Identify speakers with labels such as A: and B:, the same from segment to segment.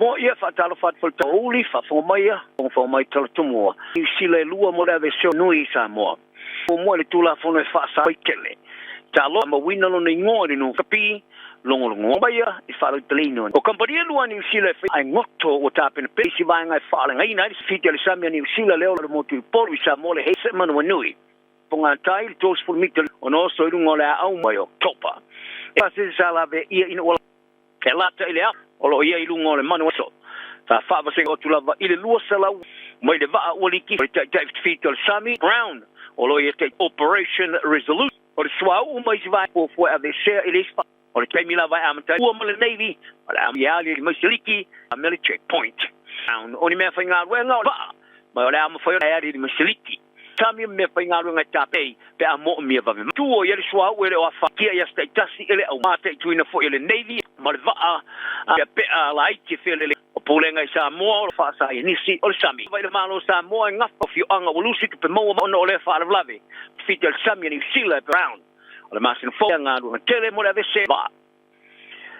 A: Mo ia whaatalo whaatfalta uli, whaafonga mai ia, whafonga mai talatumua. Niu Sila e lua mo le aveseo nui i Samoa. Muamua i le Tulafono e faasa ai tele. Talo ma wina lona igoa i le nuu kapi, logologoa mai ia i faalauteleina. O kamupani e lua a Niu Sila e fai ae goto ua tapena pea isi vaega e faaleagaina ai le fiti a le sami a Niu Sila lea o le motu i Upolu i Samoa le Hase Manawanui. Fogatai le 30 mita ona oso i luga o le aau mai Oketopa. E pasese sa lavea ia ina ua e lata i le ao o lo o i ai i luga o le manu aso. Sa faavasega atu lava i le 200 mai le vaa ua liki o le taitai fitafita o le sami Brown o lo o i ai Operation Resolution o le suauu ma isi vaega fuafua e aveesea i le isi o le taimi lava e amata ai ma le Navy o le a ia ali mai Siliki a me le checkpoint. Brown o ni mea faigaluega o le vaa ma o le a mafai ona ali mai Siliki. Sami ma mea faigaluega e tapei pe a moomia vave mai. Tu o i ai le suauu e le o afatia i aso taitasi e le au mataituina foi e le Navy ma le vaa a peapea laiti e felele o pulega i Samoa o faasaienisi o le sami. I le Malo o Samoa e gafa afioaga ua lusi tupe maua ona o lea faalavelave fiti a le sami a Niu Sila e Brown o le masina fou galuega tele mo le avese vaa.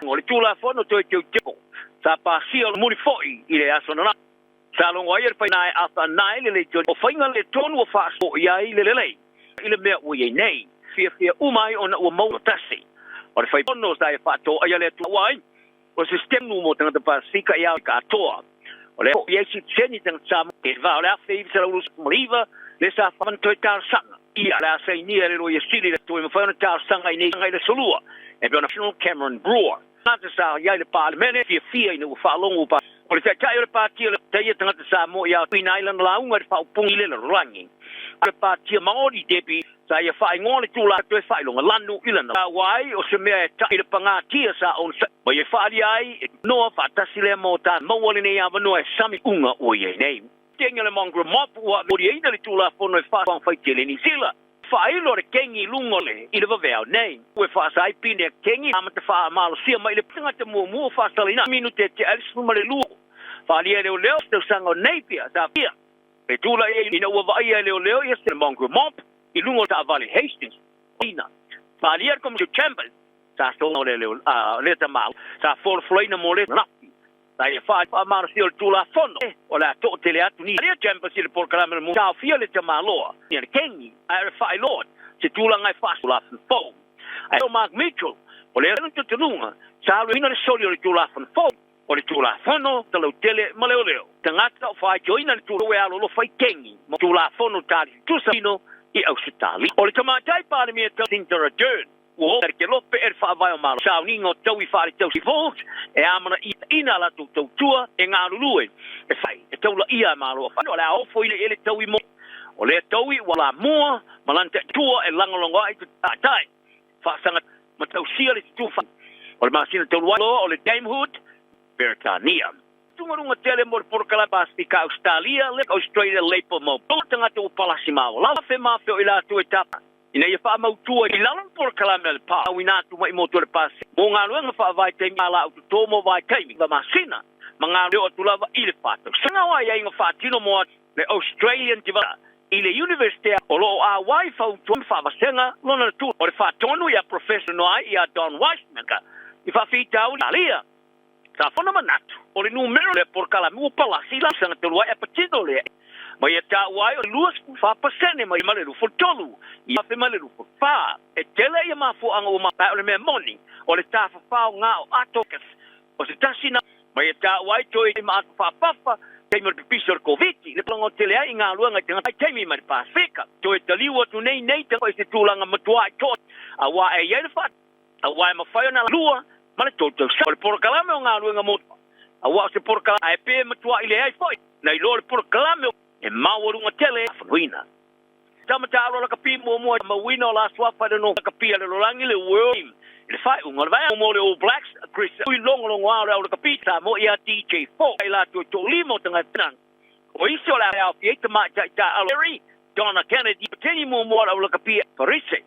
A: O le Tulafono toe teuteu sa pasia o le muli foi i le aso ananafi. Sa logo ai e le fainae Arthur Nile le leitio o faiga le tonu ua faaso i ai le lelei i le mea ua i ai nei. Fiafia uma ai ona ua maua tasi. O le fai pono sa ia faatoaia le Atua ai o se sitemu mo tagata Pasefika i Afrika atoa. O lea foi i ai sitiseni tagata Samoa i le va o le 1929 le sa whana toe talosaga ia le a sainia e le Loia Sili le toe mafai ona talosaga i nei i le aso lua e pei ona National Cameron Brewer. Tagata sa i ai le Palemene fiafia ina ua faalogo ua O le taitai o le Pati o le Taia Tagata Samoa ia tuuina ai lana lauga i le faaupuga i le lalolagi. O le Patia Maori Debbie sa ia faaigoa le tulaga toe faailoga lanu i lana ua ai o se mea e ta'i le pagatia sa ona sa ma ia faaalia ai e noa faatasi lea mo ta maua lenei avanoa e sami uga ua i ai nei. Tengi o le Mongrel Mob ua moliaina le Tulafono e faa faitele Niu Sila. Faailo le kengi i luga o le i le vaveao nei. Ua faasa ai pine a kengi amata faamalosia mai le tagata muamua o faasalaina minute e tea ai le 12. Faalia e leoleo se tausaga o nei pea sa fia e tulai ai ina ua vaaia e leoleo ia se Mongrel Mob i luga o taavale Hastings ina. Faalia le Komiti Chambers sa soga o le lea tama sa folafolaina mo le nafi. Sa ia faamalosia o le Tulafono o le a toatele atu ni alia Chambers i le polokalame o le taofia le tamaloa ia le kengi ae o le faailoa se tulaga e faatulafono fou. Ae o Mark Mitchell o le talitonuga sa aluina le soli o le Tulafono fou o le Tulafono Talautele ma Leoleo tagata o faaitioina le tulaga e alolofa i kengi ma Tulafono tali tutusa i Ausetalia. O le tamaitai Palemia Jacinda Ardern Ua oo ke lope e le faavae o Malo sauniga o taui faaletausi Vault e amanaia a latou tautua e galulue e fai e taulaia e Malo a o le a ofo i le ele taui mo o lea taui ua lamua ma lana tua e lagolago ai te taitai faasaga ma tausia le tutufa o le masina talu ai loa o le Damehood Beretania. Tugaluga tele mo le polokalame Pasefika Ausetalia le Australia Labour Mobility tagata ua palasi maualalo afe ma afe o i latou e tapa ina ia faamautu ai i lalo le polokalame a le pa auina atu mai mo le pasi mo galuega faavaitaimi a la ututo mo vaitaimi ma masina ma galulue atu lava i le faatausaga o aiaiga faatino mo le Australian Development i le University o lo o auai fautua ma faavasega lona tu o le faatonu ia Professor Noai ia Don Wiseman i faafitauli alia Sa fona manatu, o le numera o le polokalame ua palasi i tausaga talu ai a patino lea ma ia taua ai o le 24% mai ma le 23 i 2024. E tele ia mafuaaga ua maea o le mea moni o le tafafao ga o Atocas o se tasi na ma ia taua ai toe ma ato faapafa taimi o le pipisi o le Koviti le pologa tele ai i galuega i tagata taimi mai le Pasefika toe taliu atu nei nei i se tulaga matua i toa aua e i ai le faa aua e mafai ona lua ma le tolu tausaga. O le polokalame o galuega mo aua o se polokalame ae pe matuai leai foi na iloa le polokalame e maualuga tele fanuina. Tama taalo lakapi muamua mauina o la suafa le no lakapi a le lolangi le World Team i le faaiuga o le vaega mo le All Blacks Chris Ui logologo a o le au lakapi Samoa ia DJ4 i latou e toalima o tagata o isi o le aofia ai tamaitai taalo Harry Donna Kennedy teni muamua o le au lakapi Parise.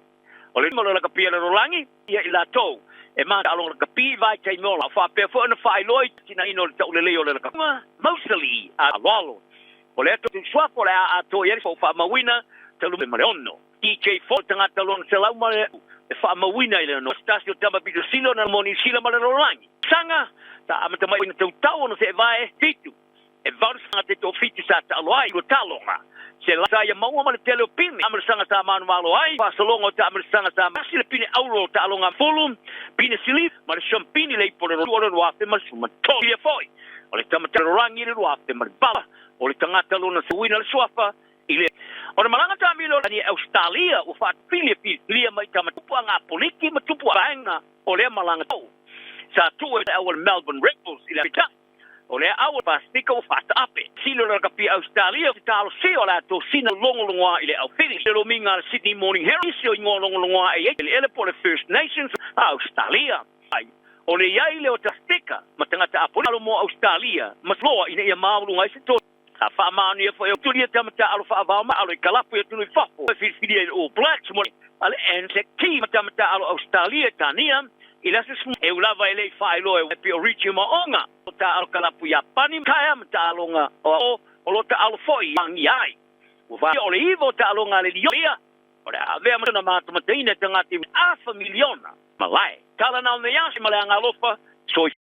A: O le lima o le lakapi a le lalolagi ia i latou e matalo lakapi i vaitaimi ola. Faapea foi ona faailoa i tinaina o le taulelei o le lakapi mausali a aloalo. O le atu suafa o le a atoa i ai le faamauina talu ma le ono. DJ Ford tagata lona selau ma le e faamauina i le ono. Tasi o tama pito sili ona mo Niu Sila ma le lalolagi. Saga sa amata mai ina tautau ona seevae 7 e 8 saga te 7 sa taalo ai ua taaloga se la sa ia maua ma le tele o pine amalasaga sa manumalo ai faasologa o taamalasaga sa masi le pine auro o taaloga fulu pine sili ma le champini le ipo le 2013 ia foi o le tamataloragi le 2008 o le tagata lona suina le suafa i le o le malaga taamilo ni Australia ua faatupili filia mai tamatupu aga poliki ma tupu vaega o lea malaga sa tuu e au le Melbourne Rebels i le Afrika o lea au Pasifika ua faataape silo le rakapi Australia talosia o le atosina logologoa i le aufili le lomiga le Sydney Morning Herald isi o igoa logologoa e iai ele po le First Nations Australia ai o le iai le o Pasifika ma tagata apoli alo mo Australia ma loa ina ia mauluga ai se to sa faamaonia foi o tulia tamata alo faavao ma alo i kalapu i atunu i fafo e filifilia i le All Blacks mo ale Anzac Team ma tamata alo Australia tania i le aso e ulava e le i faailoa e pe o Richie Maonga o ta alo kalapu Iapani kaea ma taaloga o lo taalo foi agi ai ua va o le 9 o taaloga a le Lioia o le avea ma na matamataina tagata afa miliona malae tala nao nei ase ma le agalofa. Soifua.